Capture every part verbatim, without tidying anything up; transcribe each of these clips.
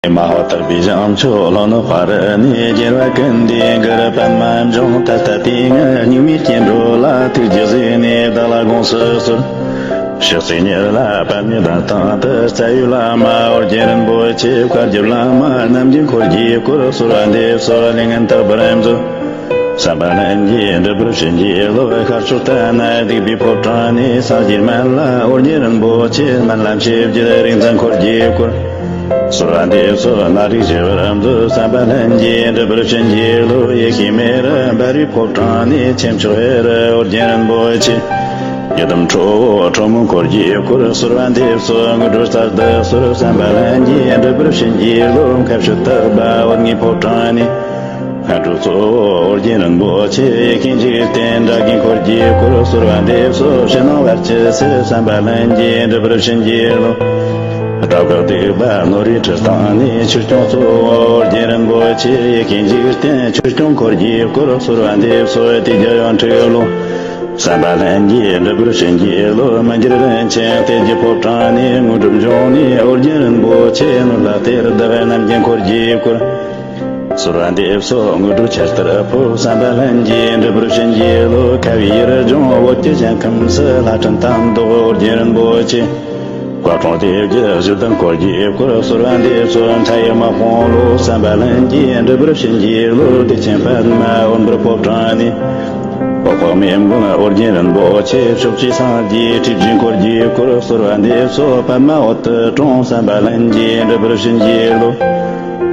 མ་ཧོ་དག་པའི་བྱང་ཆུབ་ལྷོ་ནུབ་བར་ནས། རྒྱལ་བ་ཀུན་འདུས་གུ་རུ་པདྨ་འབྱུང་། ད་ལྟ་དུས་ངན་སྙིགས་མའི་སྐྱེ་འགྲོ་ལ། ཐུགས་རྗེས་གཟིགས་ནས་བདག་ལ་དགོངས་སུ་གསོལ། ཕྱག་འཚལ་གཉེར་ལ་པདྨའི་གདན་སྟེང་དུ། རྩ་བའི་བླ་མ་ཨོ་རྒྱན་རིན་པོ་ཆེ། བཀའ་བརྒྱུད་བླ་མ་རྣམས་ཀྱི་འཁོར་གྱིས་བསྐོར། གསོལ་བ་འདེབས་སོ་ལས་ངན་དག་པར་མཛོད། བསམ་པ་ལྷུན་གྱིས་འགྲུབ་པར་བྱིན་གྱིས་རློབས། ཤར་ཕྱོགས་དྷ་ན་སྡིག་པའི་ཕོ་བྲང་ནས། སངས་རྒྱས་སྨན་བླ་ཨོ་རྒྱན་རིན་པོ་ཆེ། སྨན་བླ་མཆེད་བརྒྱད་རིག་འཛིན་འཁོར་གྱིས་བསྐོར། གསོལ་བ་འདེབས་སོ་སྣ་རིགས་ཞི་བར་མཛོད། བསམ་པ་ལྷུན་གྱིས་འགྲུབ་པར་བྱིན་གྱིས་རློབས། ཡེ་ཤེས་མེ་རི་འབར་བའི་ཕོ་བྲང་ནས། ཆེམ་ཆོག་ཧེ་རུ་ཨོ་རྒྱན་རིན་པོ་ཆེ། ཡི་དམ་ཁྲོ་བོ་ཁྲོ་མོའི་འཁོར་གྱིས་བསྐོར། གསོལ་བ་འདེབས་སོ་དངོས་གྲུབ་རྩལ་དུ་གསོལ། བསམ་པ་ལྷུན་གྱིས་འགྲུབ་པར་བྱིན་གྱིས་རློབས། མཁའ་སྤྱོད་དག་པ་ཨོ་རྒྱན་ཕོ་བྲང་ནས། མཁའ་འགྲོ་གཙོ་བོ་ཨོ་རྒྱན་རིན་པོ་ཆེ། ཡེ་ཤེས་འཇིག་རྟེན་དགྲ་བགེགས་འཁོར་གྱིས་བསྐོར། གསོལ་བ་འདེབས་སོ་ཕྱི་ནང་བར་ཆད་སེལ། བསམ་པ་ལྷུན་གྱིས་འགྲུབ་པར་བྱིན་གྱིས་རློབས། དགྲ་བགེགས་སྡིག་པ་ནོར་བུའི་ཁྲི་སྟེང་ནས། ཆོས་སྐྱོང་གཙོ་བོ་ཨོ་རྒྱན་རིན་པོ་ཆེ། ཡེ་ཤེས་འཇིག་རྟེན་ཆོས་སྐྱོང་འཁོར་གྱིས་བསྐོར། གསོལ་བ་འདེབས་སོ་དུས་རྒྱུན་ཡང་ཁྲིད་ལོ། བསམ་པ་ལྷུན་གྱིས་འགྲུབ་པར་བྱིན་གྱིས་རློབས། མི་འགྱུར་རིན་ཆེན་གཏེར་གྱི་ཕོ་བྲང་ནས། དངོས་གྲུབ་འབྱུང་གནས་ཨོ་རྒྱན་རིན་པོ་ཆེ། ནོར་ལྷ་གཏེར་བདག་རྣམས་ཀྱི་འཁོར་གྱིས་བསྐོར། གསོལ་བ་འདེབས་སོ་དངོས་གྲུབ་ཆར་ལྟར་འཕོ། བསམ་པ་ལྷུན་གྱིས་འགྲུབ་པར་བྱིན་གྱིས་རློབས། ཁ་བའི་ཡུལ་ལྗོངས་བོད་ཀྱི་ཞིང་ཁམས་སུ། ལྷ་ཕྲན་དམ་འདོགས་ཨོ་རྒྱན་རིན་པོ་ཆེ། སྐུ་གྲོང་སྡེ་བརྒྱད་བཞི་ལྡན་འཁོར་གྱིས་བསྐོར། གསོལ་བ་འདེབས་སོ་མཐའ་ཡས་དམག་དཔུང་བློ། བསམ་པ་ལྷུན་གྱིས་འགྲུབ་པར་བྱིན་གྱིས་རློབས། བདེ་ཆེན་པདྨ་འོད་འབར་ཕོ་བྲང་ནས། འོད་དཔག་མེད་མགོན་ཨོ་རྒྱན་རིན་པོ་ཆེ། ཕྱོགས་བཅུའི་སངས་རྒྱས་ཁྲི་བརྒྱུད་འཁོར་གྱིས་བསྐོར། གསོལ་བ་འདེབས་སོ་པདྨ་འོད་དུ་ཀྲོང་། བསམ་པ་ལྷུན་གྱིས་འགྲུབ་པར་བྱིན་གྱིས་རློབས།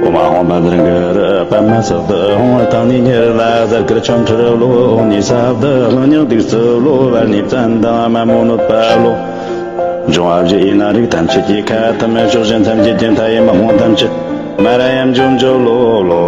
ཨོཾ་ཨཱཿཧཱུྃ་བཛྲ་གུ་རུ་པདྨ་སིདྡྷི་ཧཱུྃ། བརྟན་གནས་ཉེར་ལ་ཟླ་དཀར་ཆོ་འཕྲུལ་བློ། འོག་ནས་ས་བདག་ལྷོ་ནས་བདུད་རྩི་བློ། བར་ནས་བཙན་དང་མ་མོ་གནོད་པ་བློ། འབྱུང་བ་བཞི་ཡི་ནད་རིགས་ཐམས་ཅད་ཀྱི་ཁ་ཐུམ། ཕྱོགས་བཞི་མཚམས་བརྒྱད་ཀྱི་མཐའ་ཡས་དམག་དཔུང་ཐམས་ཅད། མ་ར་ཡ་འཇོམས་བྱེད་བློ་བློ།